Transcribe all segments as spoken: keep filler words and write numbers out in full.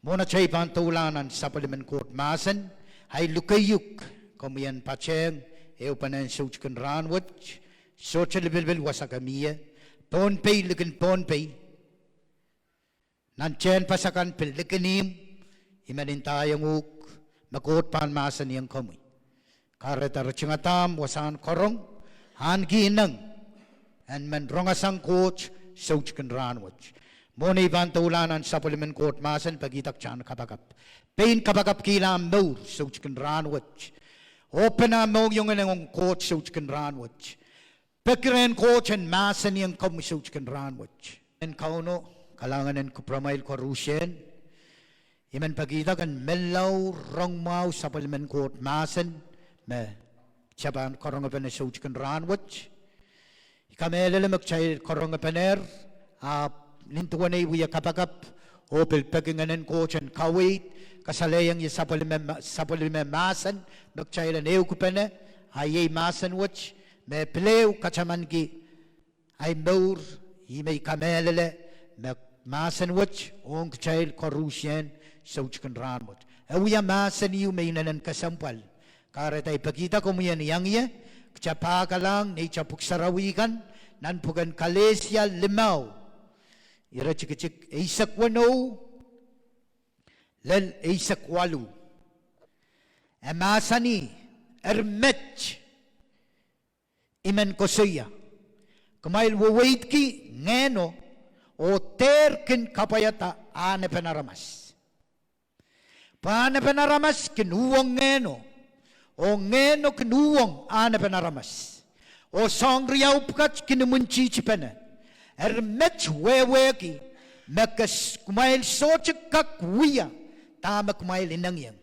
Mwohn atail pahn doulahng nan sapwellimen Koht mahsen, ahi luke uk, komwi en patehng ehupenen soutikin rahnwet, sohte lipilipil wasa ke mie, Pohnpei likin Pohnpei, nan tehnpas akan pil likin ihmw, I men ndaiong uhk me Koht pahn mahsanihong komwi. Kahrehda ritingadahn wasahn karong, ahneki ineng en men rongasang Koht soutikin rahnwet. Mwohn ei pahn doulahng nan sapwellimen Koht mahsen, pekihda kitail en kapakap. Pein kapakapkihla ahmw mour soutikin rahnwet. Ohpene ahmw mohngiong ong Koht soutikin rahnwet. Peki rehn Koht en mahsanihong komwi soutikin rahnwet. En Kauno, kalahngan en kupwuramwail koaruhsie. I men pekihda ken menlau rong mwahu sapwellimen Koht mahsen me kitail pahn karongepene soutikin rahnwet. I kamehlele me kitail karongepenehr, ahpw nin duwen ei wie kapakap oh pil peki Ngehnen Koht en kaweid, kasalehiong ie sapwellime ma-, sapwellime mahsen me kitail en ehukipene, a iei mahsen wet, me pil ehu katamanki ahi mour. Ihme I kamehlele me mahsen wet ong kitail koaruhsie soutikin rahnwet. E wia mahsen ehu me inenen kesempwal. Kahrehda I pekihda komwi en iang ie, kitail pahkalahng neitail pwuhk sarawi kan, nan pwuken Kalesia limau, iretikitik eisek weneu lel eisek waluh. E mahsanih: Eri met, I men koasoia, kumwail weweidki Ngehno, oh dehr kin kapwaiada ahnepen aramas. Pwe ahnepen aramas kin uhwong Ngehno, oh Ngehno kin uhwong ahnepen aramas, oh soahng riau pwukat kin imwintihtipene. Eri met wehwehki me ke s-, kumwail sohte kak wia dahme kumwail inengieng.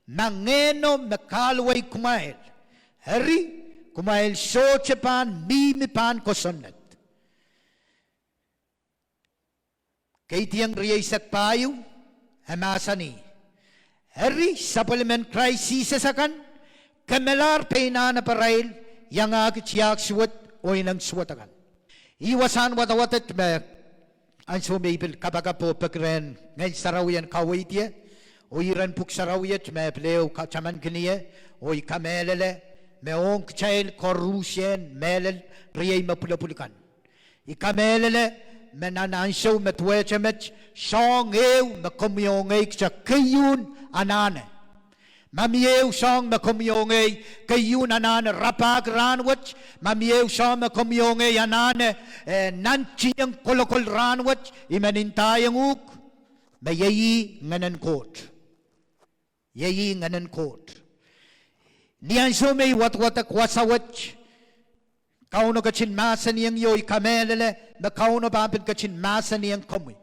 Ma Ngehno me kahluwa kumwail, eri kumwail sohte pahn mihmi pahn kosonned. Keidiong rieisek pahieu, e mahsanih: Eri sapwellimen Krais Sises akan, kemelahr pein ahneparail, iangahki tiahk suwed oh ineng suwed akan. Ih wasahn wadawad et me ansou me I pil kapakap oh peki rehn Ngehn Sarawi en kaweid ie, oh iren pwuhk sarawi et me pil ehu katamankin ie, oh I kamehlele me ong kitail koaruhsie mehlel, riei me pwulopwul kan. I kamehlele me nan ansou me duwehte met, soahng ehu me komwi oh ngehi kitail keieu anahne. Ma mie ehu soahng me komwi oh ngehi keieu anahne rapahki rahnwet, ma mie ehu soahng me komwi oh ngehi anahne, eh, nantihong kolokol rahnwet, I men ndaiong uhk me iei Ngehnen Koht. Iei Ngehnen Koht. Ni ansou me I wadwadek wasa wet, Kauno ketin mahsanihong ie oh I kamehlele me Kauno pahn pil ketin mahsanihong komwi.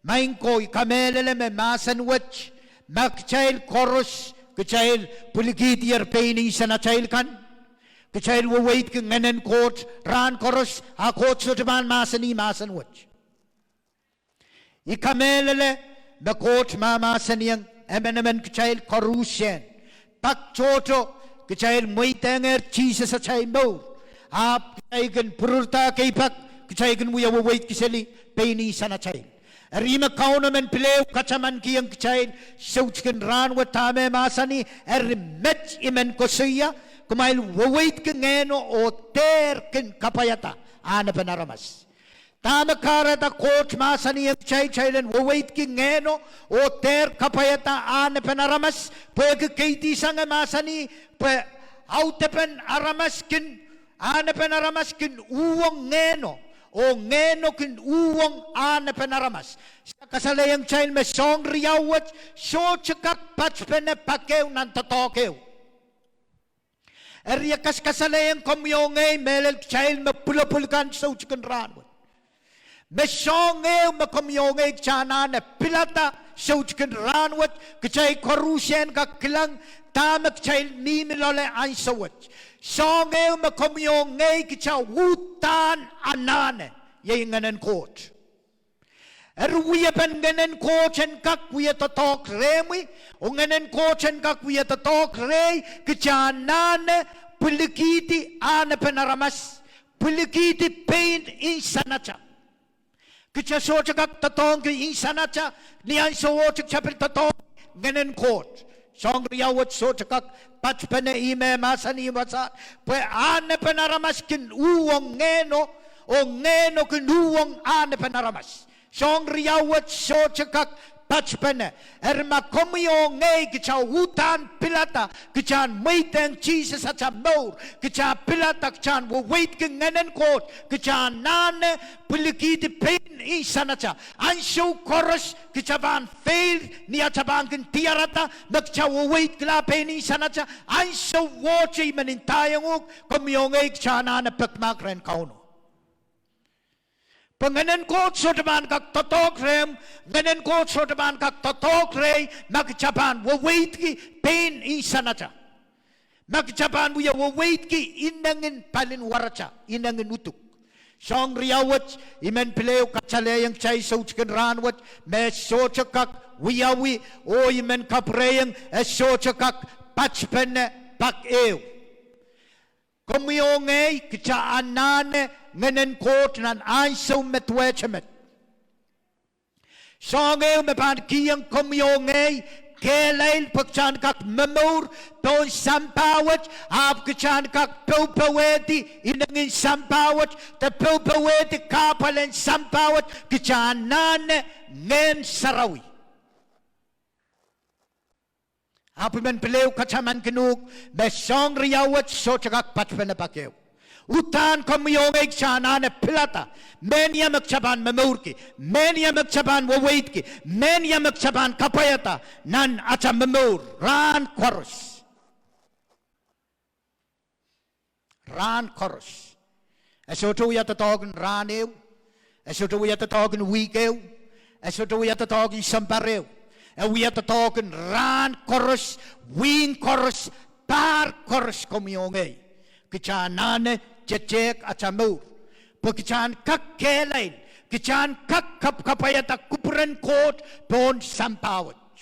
Maing ko, I kamehlele me mahsen wet, ma kitail koaros, kitail pwilikihdier pein insenatail kan, kitail weweidki Ngehnen Koht rahn koaros, a Koht sohte pahn mahsanih mahsen wet. I kamehlele me Koht mahmahsanihong emenemen kitail koaruhsie. Pak tohto kitail mweidohngehr Sises atail mour, ahpw kitail kin pwururda ekei pak, kitail kin wia weweidki seli pein insenatail. Eri me Kauno men pil ehu katamankihong kitail soutikin rahnwet, dahme mahsanih: Eri met, I men koasoia, kumwail weweidki Ngehno oh dehr kin kapwaiada ahnepen aramas. Dahme kahrehda Koht mahsanihong kitail, kitail en weweidki Ngehno oh dehr kapwaiada ahnepen aramas? Pwehki keidi sang e mahsanih pwe audepen aramas kin, ahnepen aramas kin uhwong Ngehno, oh Ngehno kin uhwong ahnepen aramas. Se kasalehiong kitail me soahng riau wet sohte kak patpene pak ehu nan doadoahk ehu. Eri e kaskasalehiong komwi oh ngehi mehlel kitail me pwulopwul kan soutikin rahnwet, me soahng ehu me komwi oh ngehi kitail anahne pilada soutikin rahnwet, kitail koaruhsie kak kilang dahme kitail mihmi loale ansou wet. Soahng ehu me komwi oh ngehi kitail uhdahn anahne, iei Ngehnen Koht. Eri wiepen Ngehnen Koht en kak wia doadoahk rehmwi, oh Ngehnen Koht en kak wia doadoahk rehi, kitail anahne pwilikihdi ahnepen aramas, pwilikihdi pein insenatail. Kita sohte kak doadoahngki insenata ni ahnsowohte kita pil doadoahngki Ngehnen Koht. Soahng riau wet sohte kak patpene, ihme mahsanih wasahn, pwe ahnepen aramas kin uhwong Ngehno, oh Ngehno kin uhwong ahnepen aramas. Soahng riau wet sohte kak patpene. Eri ma komwi oh ngehi kita uhdahn pilada kitahn mweidehng Sises ata mour, kita pilada kitahn weweidki Ngehnen Koht, kita anahne pwilikihdi pein insenata. Ahnsou koaros kita pahn fail ni ata pahn kin diarada me kita weweidkihla pein insenata. Ahnsowohte I men ndaiong uhk, komwi oh ngehi kita anahne pekimahk rehn Kauno. Pwe Ngehnen Koht sohte pahn kak doadoahk rehmw, Ngehnen Koht sohte pahn kak doadoahk rehi ma kita pahn weweidki pein insenata, ma kita pahn wia weweidki inengin palinwarata, inengin uduk. Soahng riau wet I men pil ehu katalehiong kitail soutik en rahn wet me sohte kak wiawi, oh I men kapwurehiong e sohte kak patpene pak ehu. Komwi oh ngehi kita anahne Ngehnen Koht nan ahnsou me duwehte met. Soahng ehu me pahn kihong komwi oh ngehi kehlail pwe kitahn kak momour pohn sampah wet, ahpw kitahn kak powehdi inengin sampah wet de powehdi kahpwal en sampah wet, kita anahne Ngehn Sarawi. Ahpw I men pil ehu katamankin uhk me soahng riau wet sohte kak patpene pak ehu. Uhdahn komwi oh ngehi kita anahne pilada mehnia me kita pahn momourki, mehnia me kita pahn weweidki, mehnia me kita pahn kapwaiada nan ata momour rahn koaros. Rahn koaros. E sohte wia doadoahk en rahn ehu. E sohte wia doadoahk en wihk ehu. E sohte wia doadoahk en sounpar ehu. E wia doadoahk en rahn koaros, wihk koaros, pahr koaros komwi oh ngehi. Kita anahne tetehk ata mour pwe kitahn kak kehlail, kitahn kak kapwkapwaiada kupwuren Koht pohn sampah wet.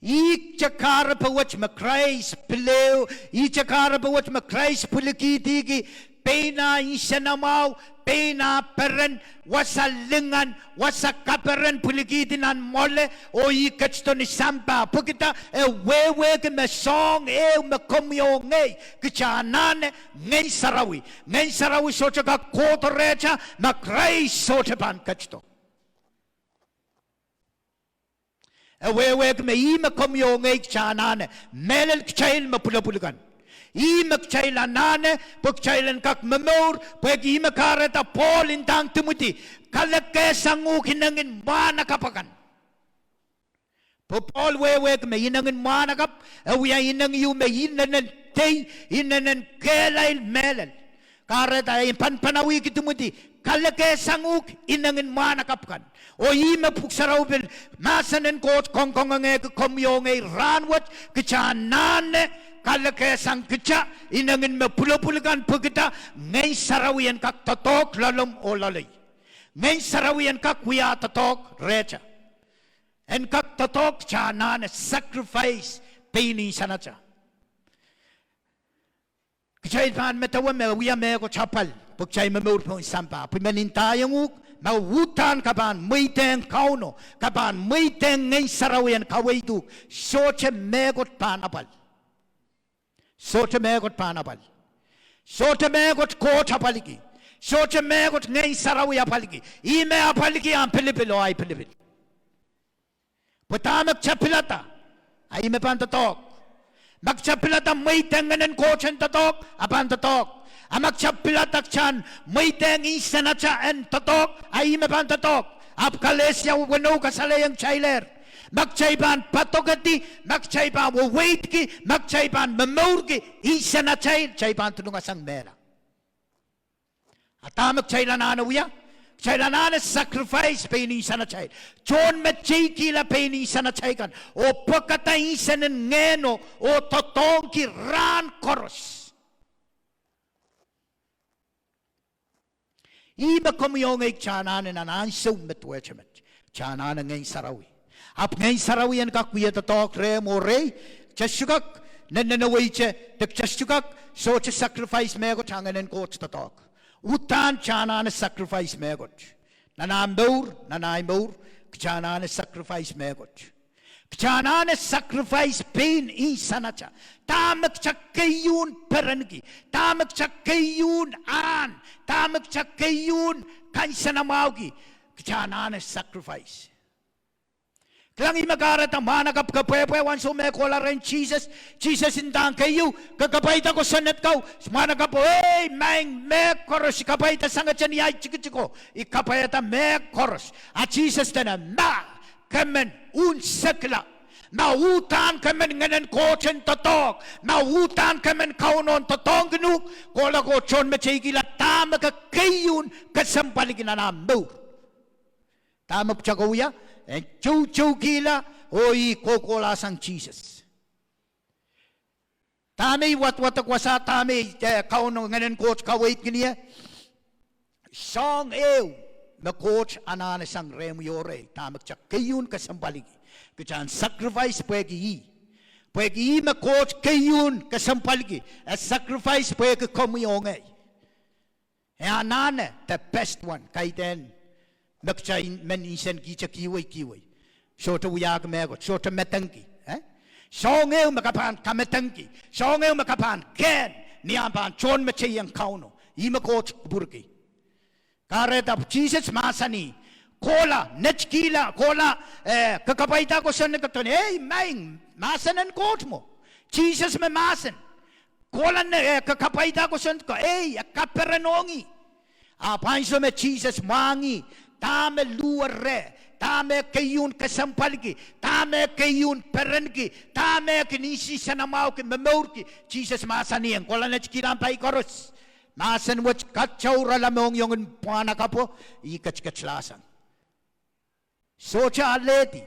Ihte kahrepe wet me Krais pil ehu, ihte kahrepe wet me Krais pwilikihdihki pein ah nsenamwahu, pein ah peren, wasa lingan, wasa kaperen pwilikihdi nan mwoale, oh ih ketido ni sampah. Pwekida? E wehwehki me soahng ehu me komwi oh ngehi kita anahne Ngehn Sarawi. Ngehn Sarawi sohte kak kohdo rehta ma Krais sohte pahn ketido. E wehwehki me ih me komwi oh ngehi kita anahne, mehlel kitail me pwulopwul kan. Ih me kitail anahne pwe kitail en kak momour, pwehki ih me kahrehda Pohl ndahng Timoty, kalekehsang uhk inengin mwahnakapw akan. Pwe Pohl wehwehki me inengin mwahnakapw e wia ineng ieu me inenen tei, inenen kehlail mehlel. Kahrehda e pahn panawihki Timoty, kalekehsang uhk inengin mwahnakapw kan. Oh ih me Pwuhk Sarawi pil, mahsen en Koht kongkongehki komwi oh ngehi rahn wet, kita anahne kalekehsang kita inengin me pwulopwul kan. Pwekida? Ngehn Sarawi en kak doadoahk loalomw oh loalei. Ngehn Sarawi en kak wia doadoahk rehta. En kak doadoahk kita anahne sacrifice pein nsenata. Kitail pahn medewe me wia mehkot apwal pwe kitail momour pohn sampah. Pwe I men ndaiong uhk, ma uhdahn ke pahn mweidehng Kauno, ke pahn mweidehng Ngehn Sarawi en kaweid uhk, sohte mehkot pahn apwal. Sohte mehkot pahn apwal. Sohte mehkot Koht apwalki. Sohte mehkot Ngehn Sarawi apwalki. Ih me apwalki ahmw pilipil oh ahi pilipil. Pwe dahme kita pilada, a ih me pahn doadoahk. Ma kita pilada mweidehng Ngehnen Koht en doadoahk, a pahn doadoahk. A ma kita pilada kitahn mweidehng nsenata en doadoahk, a ih me pahn doadoahk. Ahpw Kalesia weneu kasalehiong kitailehr, ma kitail pahn padokedi, ma kitail pahn weweidki, ma kitail pahn momourki nsenatail, kitail pahn dolungasang mehla. A dahme kitail anahne wia? Kitail anahne sacrifice pein nsenatail. Tohnmeteikihla pein nsenatail kan oh pwekada nsenen Ngehno oh doadoahngki rahn koaros. Ih me komwi oh ngehi kita anahne nan ansou me duwehte met. Kita anahne Ngehn Sarawi. Ahpw Ngehn Sarawi en kak wia doadoahk rehmw oh rehi. Kita sohte kak nennenweite de kita sohte kak sohte sacrifice mehkot a Ngehnen Koht doadoahk. Uhdahn kita anahne sacrifice mehkot. Nan ah mour, nan ahi mour, kita anahne sacrifice mehkot. Kita anahne sacrifice pein nsenata. Dahme kita keieu perenki, dahme kita keieu ahn, dahme kita keieu kansenamwahuki, kita anahne sacrifice. Kilang, ihme kahrehda mwahnakapw kepwehpwe ansou me kohla rehn Sises. Sises ndahng keieu, ke kapwaiada kosonned kau. Mwahnakapwo, ei maing, mehkoaros I kapwaiada sangete ni ahi tikitiko. I kapwaiada mehkoaros. A Sises dene, ma ke men unsekla, ma uhdahn ke men Ngehnen Koht en doadoahk, ma uhdahn ke men Kauno en doadoahngkin uhk, kohla ko tohnmeteikihla dahme ke keieu kesempwaliki nan ah mour. Dahme pwutako wia? E toutoukihla, oh ih kohkohlahsang Sises. Dahme I wadwadek wasa, dahme, eh, Kauno Ngehnen Koht kaweidkin ie? Soahng ehu me Koht anahne sang rehmwi oh rehi, dahme kita keieu kesempwaliki. Kita en sacrifice pwehki ih. Pwehki ih me Koht keieu kesempwaliki. E sacrifice pwehki komwi oh ngehi. E anahne the best one, kaidehn me kita men nsenkihte kihwei kihwei. Sohte wiahki mehkot, sohte medengki, eh? Soahng ehu me ke pahn kamedengki, soahng ehu me ke pahn kehn, ni ahmw pahn tohnmeteiong Kauno. Ihme Koht kupwurki. Kahrehda Sises mahsanih, kohla, netikihla, kohla, eh, ke kapwaiada kosonned kau. Ei maing, mahsen en Koht mwo. Sises me mahsen. Kohla, eh, ke kapwaiada kosonned kau. Ei, e kaperenohng ih. Ahpw ansou me Sises mwahngih dahme luhwe reh, dahme keieu kesempwaliki, dahme keieu perenki, dahme kin nsenamwahuki, momourki, Sises mahsanihong, kohla, netikihla ahmw pai koaros. Mahsen wet kataurala mohngiong en mwahnakapwo, ih ketiketlahsang. Sohte alehdi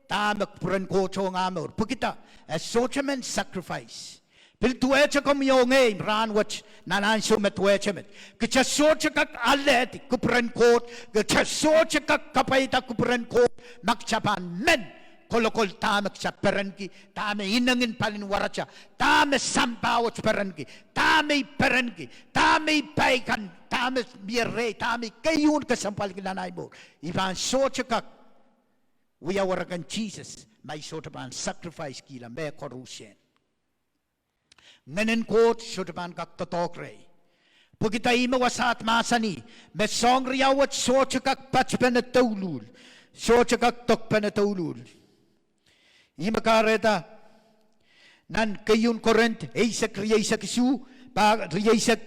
dahme kupwuren Koht ong ah mour. Pwekida? E sohte men sacrifice. Pil duwehte komwi oh ngehi rahnwet, nan ansou me duwehte met, kita sohte kak alehdi kupwuren Koht, kita sohte kak kapwaiada kupwuren Koht ma kita pahn men kolokol dahme kita perenki, dahme inengin palin warata, dahme sampah wet perenki, dahme I perenki, dahme I pai kan, dahme mie rehi, dahme I keieu kesempwaliki nan ahi mour. I pahn sohte kak wia werek en Sises ma I sohte pahn sacrifice kihla mehkoaruhsie. Ngehnen Koht sohte pahn kak doadoahk rehi. Pwekida? Ihme wasaht mahsanih me soahng riau wet sohte kak patpene douluhl, sohte kak dokpene douluhl. Ihme kahrehda nan keieun Korint eisek rieisek isuh, pa-, rieisek,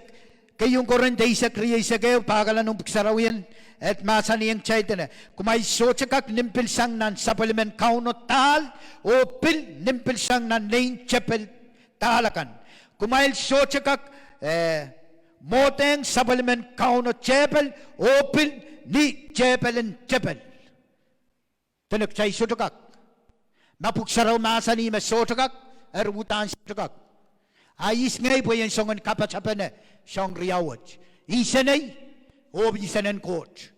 keieun Korint eisek rieisek ehu, pahkala noumw pwuhk sarawien, e mahsanihong kitail dene, kumwail sohte kak nim pil sang nan sapwellimen Kauno dahl, oh pil nim pil sang nan nein tepel dahl akan. Kumwail sohte kak, eh, mwohdehng sapwellimen Kauno tepel, oh pil ni tepel en tepel. Dene kitail sohte kak. Ma pwuhk sarawio mahsanih me sohte kak, eri uhdahn sohte kak. A ihs ngehi pwe I en songen kapatapene soahng riau wet? Insenei, oh insenen Koht.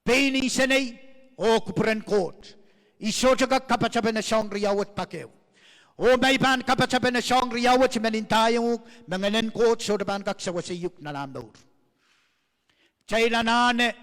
Pein insenei, oh kupwuren Koht. I sohte kak kapatapene soahng riau wet pak ehu. Oh ma I pahn kapatapene soahng riau wet, I men ndaiong uhk me Ngehnen Koht sohte pahn kak sewese uhk nan ahmw mour. Kitail anahne,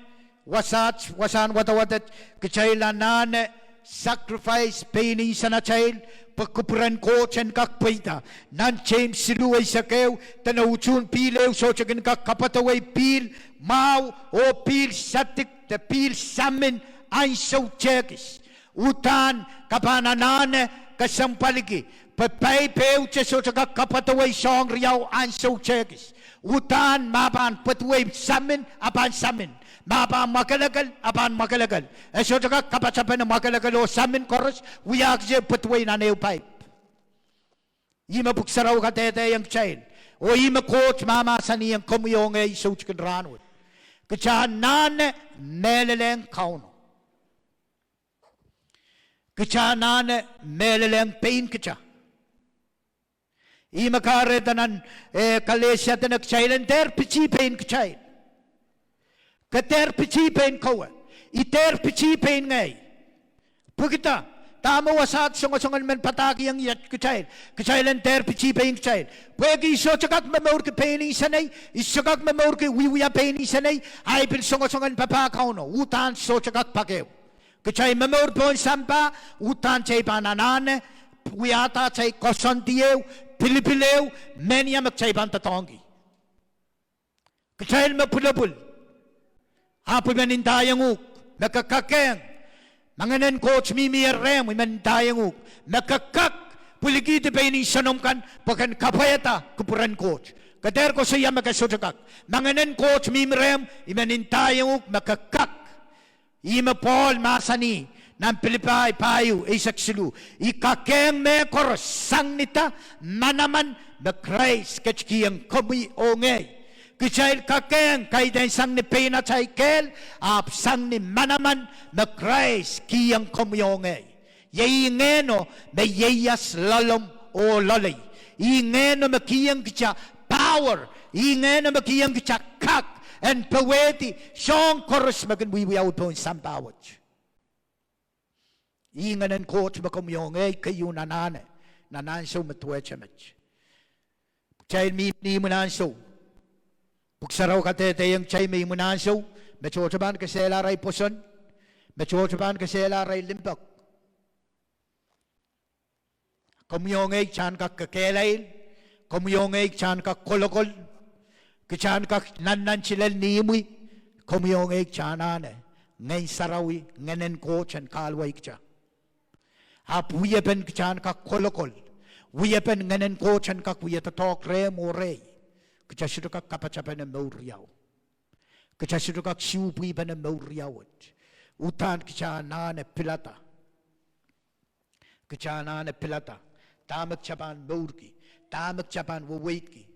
wasaht, wasahn wadawad et, kitail anahne sacrifice pein insenatail pwe kupwuren Koht en kak pweida. Nan Seims siluh eisek ehu, dene utuhn pihl ehu sohte kin kak kapwedewei pihl mwahu oh pihl sadik de pihl samin ansou tehkis. Uhdahn ke pahn anahne kesempwaliki, pwe pai pwehte sohte kak kapwedewei soahng riau ansou tehkis. Uhdahn ma pahn pwedewei samin, a pahn samin. Ma pahn mwakelekel, a pahn mwakelekel. E sohte kak kapatapene mwakelekel oh samin koaros, wiahkihte pwedewei nan ehu paip. Ihme pwuhk sarawi kadehdehiong kitail. Oh ihme Koht mahmahsanihong komwi oh ngehi soutik en rahnwet. Kita anahne mehlelehng Kauno. Kita anahne mehlelehng pein kita. Ihme kahrehda nan, eh, Kalesia dene kitail en dehr pitih pein kitail. Ke dehr pitih pein kowe. I dehr pitih pein ngehi. Pwekida? Dahme wasaht songosong en men padahkihong iet kitail? Kitail en dehr pitih pein kitail. Pwehki I sohte kak momourki pein insenei, I sohte kak momourki wiewia pein insenei, ahi pil songosong en papah Kauno, uhdahn sohte kak pak ehu. Kitail momour pohn sampah, uhdahn kitail pahn anahne wiahda atail koasoandi ehu, pilipil ehu, menia me kitail pahn doadoahngki. Kitail me pwulopwul. Ahpw I men ndaiong uhk, me ke kakehng, ma Ngehnen Koht mihmi rehmw, I men ndaiong uhk, me ke kak pwilikihdi pein insenomw kan pwe ken kapwaiada kupwuren Koht. Ke dehr koasoia me ke sohte kak. Ma Ngehnen Koht mihmi rehmw, I men ndaiong uhk me ke kak. Ihme Pohl mahsanih nan Pilipai pahieu eisek siluh, I kakehng mehkoaros sang ni da manaman me Krais ketikihong komwi oh ngehi. Kitail kakehng kaidehn sang ni pein atail kehl, ahpw sang ni manaman me Krais kihong komwi oh ngehi. Iei Ngehno me ieias loalomw oh loalei. Ih Ngehno me kihong kita power. Ih Ngehno me kihong kita kak en powehdi soahng koaros me kin wiewiawi pohn sampah wet. Ih Ngehnen Koht me komwi oh ngehi keieu anahne nan ansou me duwehte met. Kitail mihmi ni imwin ansou. Pwuhk Sarawi kadehdehiong kitail me imwin ansou, me tohto pahn kesehla arail pwoson, me tohto pahn kesehla arail limpoak. Komwi oh ngehi kita en kak kekehlail, komwi oh ngehi kita en kak kolokol, kita en kak nannanti lel ni imwi, komwi oh ngehi kita anahne Ngehn Sarawi, Ngehnen Koht en kahluwa kita. Ahpw wiepen kita en kak kolokol, wiepen Ngehnen Koht en kak wia doadoahk rehmw oh rehi, kita sohte kak kapatapene mour riau. Kita sohte kak suhpwihpene mour riau wet. Uhdahn kita anahne pilada. Kita anahne pilada dahme kita pahn mourki, dahme kita pahn weweidki.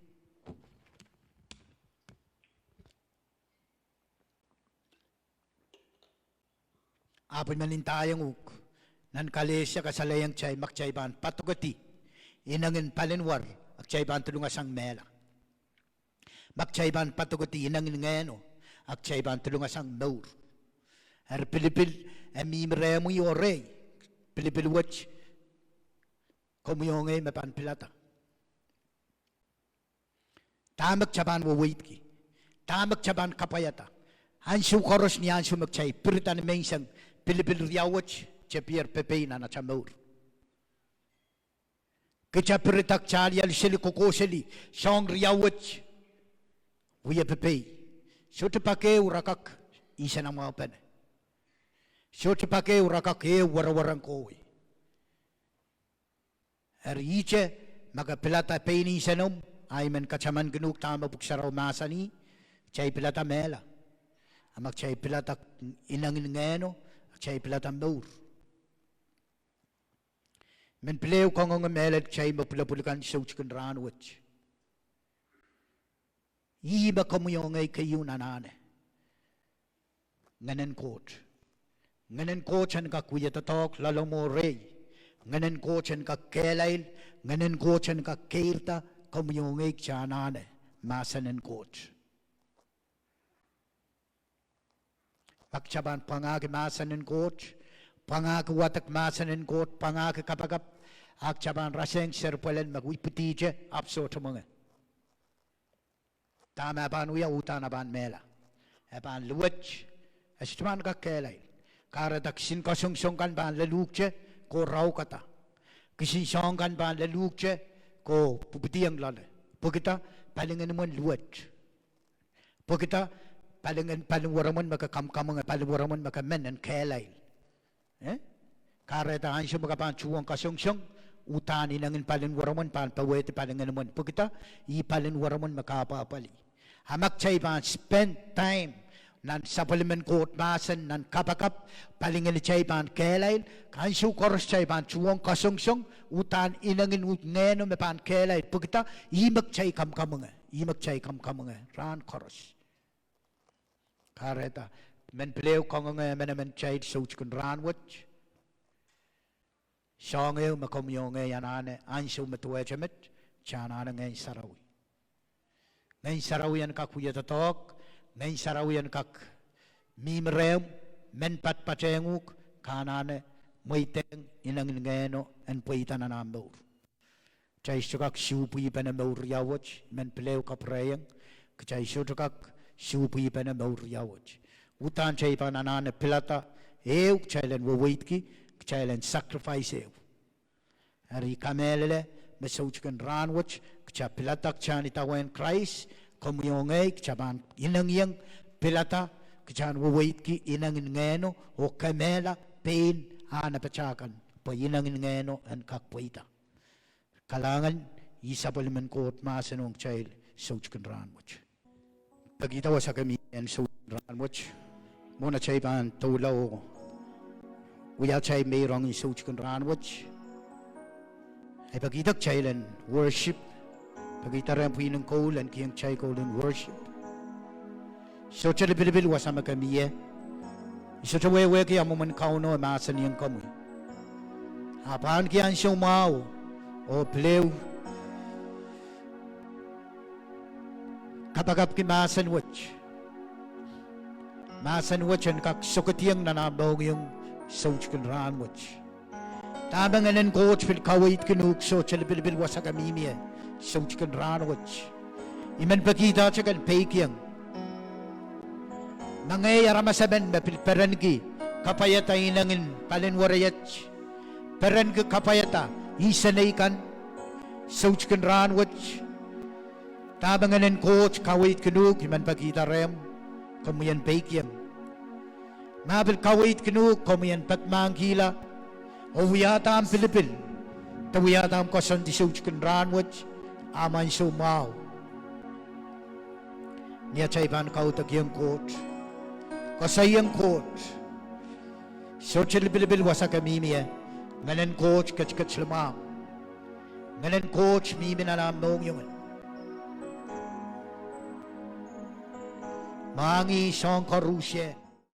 Ahpw I men ndaiong uhk, nan Kalesia kasalehiong kitail ma kitail pahn padokedi inengin palinwar, a kitail pahn dolungasang mehla. Ma kitail pahn padokedi inengin Ngehno, a kitail pahn dolungasang mour. Eri pilipil e mihmi rehmwi oh rehi, pilipil wet komwi oh ngehi me pahn pilada. Dahme kita pahn weweidki, dahme kita pahn kapwaiada. Ansou koaros ni ansou me kitail pirida ni menseng, pilipil riau wet tepier pepei nan ata mour. Kita pirida, kita alialu seli, kohkoh seli, soahng riau wet wie pepei. Sohte pak ehu re kak insenamwahupene. Sohte pak ehu re kak ehu wereweren kohwei. Eri ihte, ma ke pilada pein insenomw, a I men katamankin uhk dahme Pwuhk Sarawi mahsanih, kitail pilada mehla. A ma kitail pilada inengin Ngehno, a kitail pilada mour. Men pil ehu kangoange mehlel kitail me pwulopwul kan soutik en rahnwet. Ih me komwi oh ngehi keieu anahne Ngehnen Koht. Ngehnen Koht en kak wia doadoahk, loalomw oh rehi. Ngehnen Koht en kak kehlail. Ngehnen Koht en kak keirda komwi oh ngehi kita anahne mahsen en Koht. Ma kita pahn pwangahki mahsen en Koht, pwangahki wadek mahsen en Koht, pwangahki kapakap, a kita pahn rasehng seri pwelel me ipwidihte ahpw sohte mwenge. Dahme e pahn wia? Uhdahn e pahn mehla. E pahn luwet. E sohte pahn kak kehlail. Kahrehda kisin kasongosong kan pahn leluhkte, ke raukada. Kisin soahng kan pahn leluhkte, ke pwupwidiong loale. Pwekida? Palingehnomwen luwet. Pwekida? Palingehn paliweremwen me ke kamwkamwenge, paliweremwen me ke men en kehlail. Kahrehda ansou me ke pahn tuhwong kasongosong, uhdahn inengin paliweremwen pahn powehdi palingehnomwen. Pwekida? Ih paliweremwen me ke apwahpwalih. A ma kitail pahn spend time nan sapwellimen Koht mahsen, nan kapakap, palingehnitail pahn kehlail. Ansou koaros kitail pahn tuhwong kasongosong, uhdahn inengin Ngehno me pahn kehlail. Pwekida? Ih me kitail kamwkamwenge. Ih me kitail kamwkamwenge rahn koaros. Kahrehda, men pil ehu kangoange emenemen kitail soutik en rahnwet. Soahng ehu me komwi oh ngehi anahne ansou me duwehte met, kita anahne Ngehn Sarawi. Ngehn Sarawi en kak wia doadoahk, Ngehn Sarawi en kak mihmi rehmw, men patpatehng uhk, ke anahne mweidehng inengin Ngehno en pweida nan ahmw mour. Kitail sohte kak suhpwihpene mour riau wet, I men pil ehu kapwurehiong, kitail sohte kak suhpwihpene mour riau wet. Uhdahn kitail pahn anahne pilada ehu kitail en weweidki, kitail en sacrifice ehu. Eri I kamehlele me soutik en rahn wet kitail pilada kitail en idawehn Krais, komwi oh ngehi kitail pahn inengieng pilada kitail en weweidki inengin Ngehno oh kemehla pein ahn patakan pwe inengin Ngehno en kak pweida. Kalahngan, ih sapwellimen Koht mahsen ong kitail soutik en rahn wet. Pekihda wasa ke mihmi en soutik en rahn wet. Mwohn atail pahn doula oh wia atail meirong en soutik en rahn wet, I pekihda kitail en worship. Pekihda rehn pwihn en koul en kihong kitail koul en worship. Sohte lipilipil wasa me ke mie, I sohte wehwehki a mwomwen Kauno e mahsanihong komwi. Ahpw ahneki ansou mwahu oh pil ehu kapakapki mahsen wet. Mahsen wet en kak sokediong nan ahmw mohngiong soutik en rahn wet. Dahme Ngehnen Koht pil kaweidkin uhk sohte lipilipil wasa ke mihmi ie soutik en rahn wet. I men pekihda atail kin peikiong. Ma ngehi aramas emen me pil perenki kapwaiada inengin paliwere iet, perenki kapwaiada insenei kan soutik en rahn wet, dahme Ngehnen Koht kaweidkin uhk, I men pekihda rehmw, komwi en peikiong. Ma pil kaweidkin uhk, komwi en pekmahkihla oh wiahda ahmw pilipil de wiahda ahmw koasoandi soutik en rahn wet, ahmw ansou mwahu. Ni atail pahn kaudokiong Koht, koasoiong Koht, sohte lipilipil wasa ke mihmi ie, Ngehnen Koht ketiket limwahmw. Ngehnen Koht mihmi nan ahmw mohngiong. Mwahngih soahng koarusie.